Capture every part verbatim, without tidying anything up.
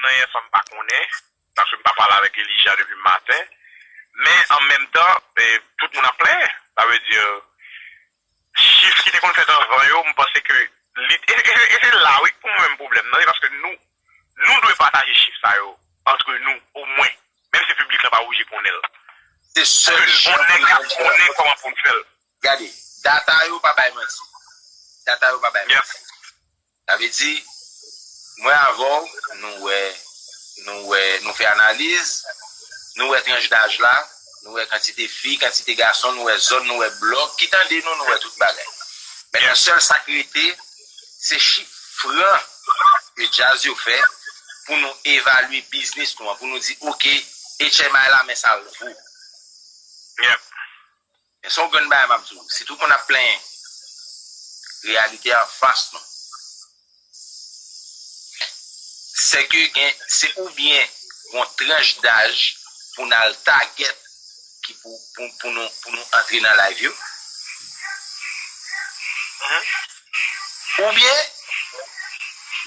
nan yè swa m pa konnen, paske m pa pale avèk Elija depi maten. Men an menm tan, e, tout moun ap plenyen. Sa vle di, chif ki te konn fèt anvan yo, m panse ke li, e, e, e se la wi pou mwen menm pwoblèm nan, se paske nou, nou dwe pataje chif sa yo antre nou, omwen, menm si piblik la pa oblije konnen l. Se sèl jan pou nou konnen kòman pou n fè l. Gade, data yo pa bay manti. Data yo pa bay manti. Sa vle di, mwen avè w, nou wè, nou wè, nou fè analiz, nou wè tranch daj la, nou wè kantite fi, kantite gason, nou wè zòn, nou wè blòk, ki tande nou, nou wè tout bagay. Men nan sèl sa k rete, se chif fran ke djaz yo fè pou nou evalye biznis nou an, pou nou di, oke, H M I la, men sa l vo. Men se yon grenn bagay m ap di w. Si tout moun ap plenyen, reyalite a anfas nou. Sèke gen, se oubyen yon tranch daj pou n al target ki pou, pou, pou nou, pou nou antre nan live yo. Oubyen,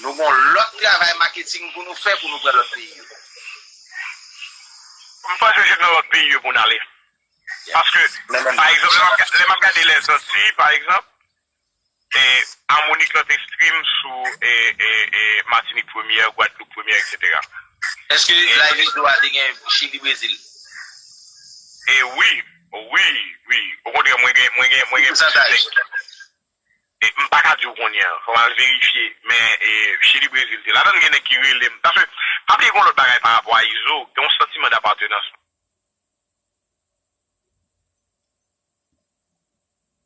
nou gon lòt travay maketing pou nou fè pou nou pran lòt peyi yo. M panse se nan lòt peyi yo pou n ale. Paske, pa egzanp, lè m ap ga-, lè m ap gade lèzanti, pa egzanp, e, Harmonik lan te stream sou, e, e, e, Matinik Premyè, Gwadloup Premyè, etsetera. Èske live Izo a te gen Chili, Brezil? E wi, wi, wi. Okontrè, mwen gen, mwen gen, mwen gen plis nèg. E m pa ka di w kounye a, fò m al verifye, men, e, Chili, Brezil te ladan l, gen nèg ki rele m. Paske, pa bliye gen yon lòt bagay pa rapò a Izo, gen yon santiman dapatenans.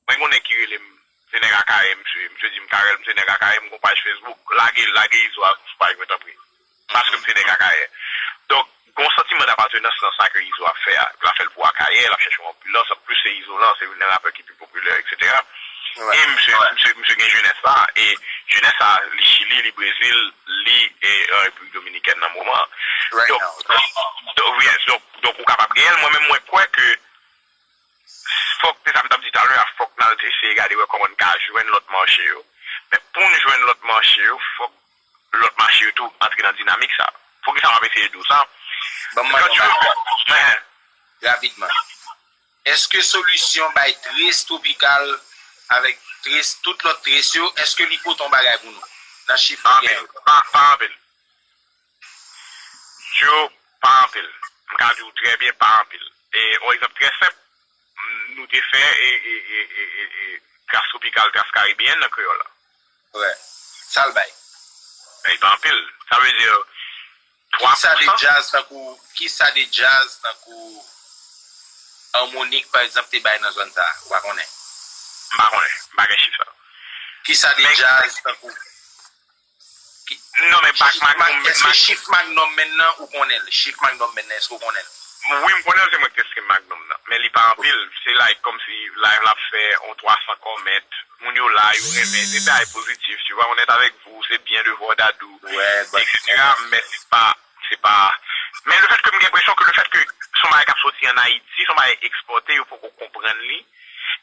Mwen gen yon nèg ki rele m, se nèg Akayè, misye, misye di m, Carel, m se nèg Akayè, m gon paj Facebook, lage, lage Izo a sou paj mwen, tanpri. Paske m se nèg Akayè. Donk, gon santiman dapatenans nan sa ke Izo ap fè a. L ap fè l pou Akayè, l ap chèche yon opilans, anplis se Izo lan, se youn nan rapè ki pi popilè, etsetera. E misye, misye, misye gen jenès la, e jenès sa, li Chili, li Brezil, li, e, an Repiblik Dominikèn nan moman. Donk, donk, yes, donk, donk, ou kapab genyen l. Mwen menm, mwen kwè ke fòk, se sa m t ap di talè a, fòk n al eseye gade wè kòman n ka jwenn lòt mache yo. Men pou n jwenn lòt mache yo, fòk lòt mache yo tou antre nan dinamik sa. Poukisa m ap eseye di w sa? Ban m mande yon bagay rapidman. Èske solisyon bay Trace Tropical avèk Trace, tout lòt Trace yo, èske li pote yon bagay pou nou? Nan chif nou genyen. Pa anpil. Joe, pa anpil. M ka di w trè byen, pa anpil. E, yon egzanp trè senp, nou te fè, e, e, e, e, e, e, Trace Tropical, Trace Caribbean nan kreyòl la. Wè. Sa l bay? Li pa anpil. Sa vle di, twa pousan. Kisa de djaz tankou, kisa de djaz tankou Harmonik, pa egzanp, te bay nan zòn sa a? Ou pa konnen? M pa konnen. M pa gen chif sa. Kisa de djaz tankou Non, men bak Magnum, èske chif Magnum menm nan, ou konnen l? Chif Magnum menm nan, èske ou konnen l? Wi, m konnen l, se mwen ki te stream Magnum nan. Men li pa anpil. Se like kòmsi live la ap fè yon twa san kòmèt. Moun yo la, yo renmen. Se bagay pozitif, tu vois, honnête avec vous, c'est bien de voir Dadou, etsetera. Men se pa, se pa, men le fait que m gen enpresyon ke le fait que se yon bagay k ap soti ann Ayiti, se yon bagay ekspòte, yo poko konprann li.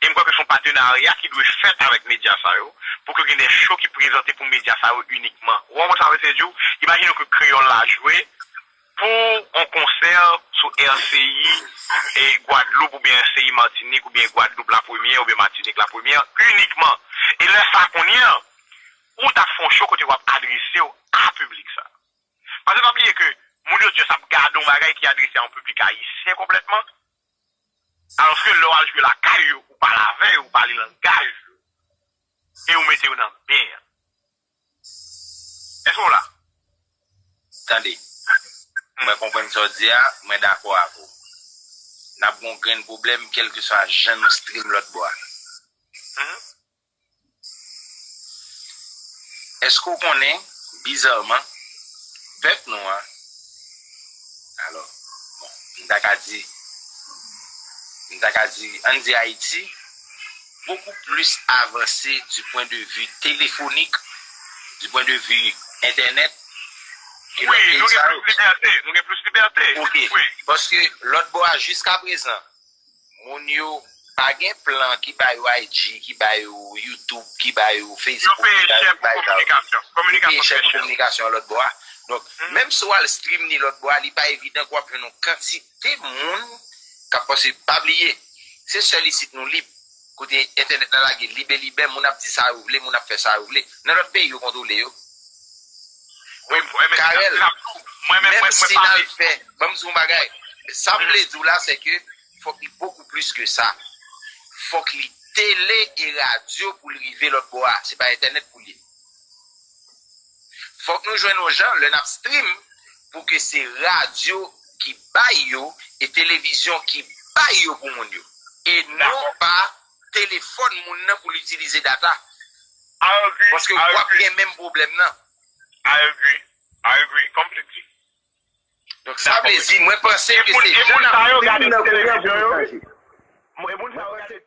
E m kwè ke se yon patenarya ki dwe fèt avèk medya sa yo, pou ke gen de show ki prezante pou medya sa yo inikman. Ou konprann sa m ap eseye di w? Imajine w ke kreyòl la jwe pou yon konsè sou R C I, e Gwadloup oubyen R C I Matinik oubyen Gwadloup Lapremyè oubyen Matinik Lapremyè inikman. E lè sa kounye a, ou t ap fè yon show kote w ap adrese w a piblik sa. Paske pa bliye ke moun yo just ap gade yon bagay ki adrese a yon piblik ayisyen konplètman. Alòske lè w al jwe lakay yo, ou pale avè yo, ou pale langaj yo, e ou mete yo nan ben an. Èske w la? Tande. Mwen konprann sa w di a, mwen dakò avè w. N ap gen yon grenn pwoblèm, kèlkeswa jan nou stream lòt bò a. Èske w konnen, bizarman, pèp nou an, alò, bon, m ta ka di, m ta ka di, ann di Ayiti, beaucoup plus avancé du point de vue téléphonique, du point de vue internet, ke lòt peyi sa yo. Wi, nou gen plis libète, nou gen plis libète. Ok, paske lòt bò a, jiskaprezan, moun yo pa gen plan ki ba yo I G, ki ba yo YouTube, ki ba yo Facebook, ki ba yo bagay sa yo. Yo peye chè pou kominikasyon. Yo peye chè pou kominikasyon lòt bò a. Donk, menm si w al stream li lòt bò a, li pa evidan ke w ap jwenn yon kantite moun k ap, paske pa bliye, se sèl isit nou lib, kote entènèt la lage libelibè, moun ap di sa yo vle, moun ap fè sa yo vle. Nan lòt peyi, yo kontwole yo. Donk, Karèl, menm si n al fè, ban m di w yon bagay, sa m vle di w la, se ke fòk li bokou plis ke sa. Fòk li tele e radyo pou l rive lòt bò a. Se pa entènèt pou l ye. Fòk nou jwenn yon jan, lè n ap stream, pou ke se radyo ki bay yo e televizyon ki bay yo pou moun yo. E non pa telefòn moun nan pou l itilize data. Paske w ap gen menm pwoblèm nan. I agree. I agree. Completely. Donk, sa vle di, mwen panse ke se jan n ap stream nan kounye a pou nou chanje. E moun sa yo gade televizyon yo.